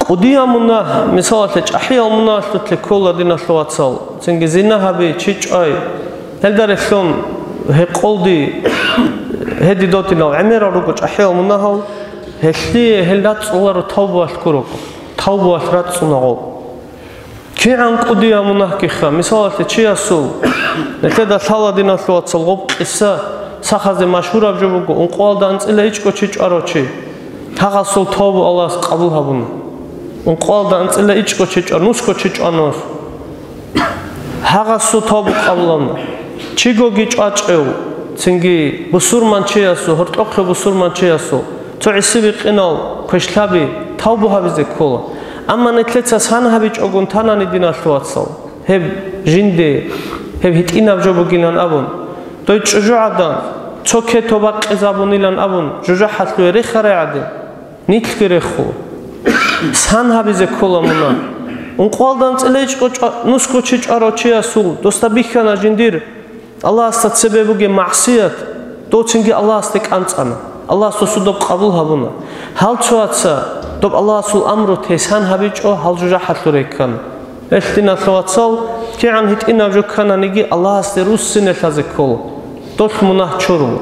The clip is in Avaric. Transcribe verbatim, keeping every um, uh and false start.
КӀудиял мунагь, мисалалъе, чӀахӀиял мунагьалъулъе ккола, диналъул вацал, цинги зина гьаби, чи чӀвай, гьелда релълъун гьекъолди, гьедидодинал гӀемерал руго чӀахӀиял мунагьал, гьелъие гьел рацӀцӀуларо тавбуялъ ккурого, тавбуялъ рацӀцӀунагъо. КигӀан кӀудиял мунагьгиха, мисалалъе, чиясул, нилъеда лъала, диналъул вацал, гъоб къиса, сахазе машгьураб жо буго, ункъоялда анцӀила ичӀго чи чӀварав чи. Гьагъасул тавбу Аллагьас къабул гьабуна. Ункъоялда анцӀила ичӀго чи чӀвар, нусго чи чӀванус. Гьагъасул тавбу къабулабуна. Чигоги чӀвачӀев, цинги бусурманчиясул, гьоркьохъе бусурманчиясул, цо гӀиси-бикъинал квешлъаби тавбу гьабизе ккола. Амма нилъеца сан гьабичӀогун танани, диналъул вацал, гьеб жинде, гьеб гьитӀинаб жо бугилан абун, дой чӀужугӀадан цо кето бакъизабунилан абун, жужахӀалъуве рехарай гӀадин, нилъги рехула. Сан гьабизе ккола мунагь. Ункъоялда анцӀила ичӀго чӀва-, нусго чи чӀварав чиясул, досда бихьана жиндир Аллагьасда цебе бугеб магӀсият, дов цинги Аллагьасде кӀанцӀана. Аллагьас досул доб къабул гьабуна. Гьал цояца доб Аллагьасул амру тесан гьабичӀо, гьал жужахӀалъуре ккана. Гьелъ, диналъул вацал, кигӀан гьитӀинаб жо ккананиги, Аллагьасде руссине лъазе ккола. Долъ мунагь чурула.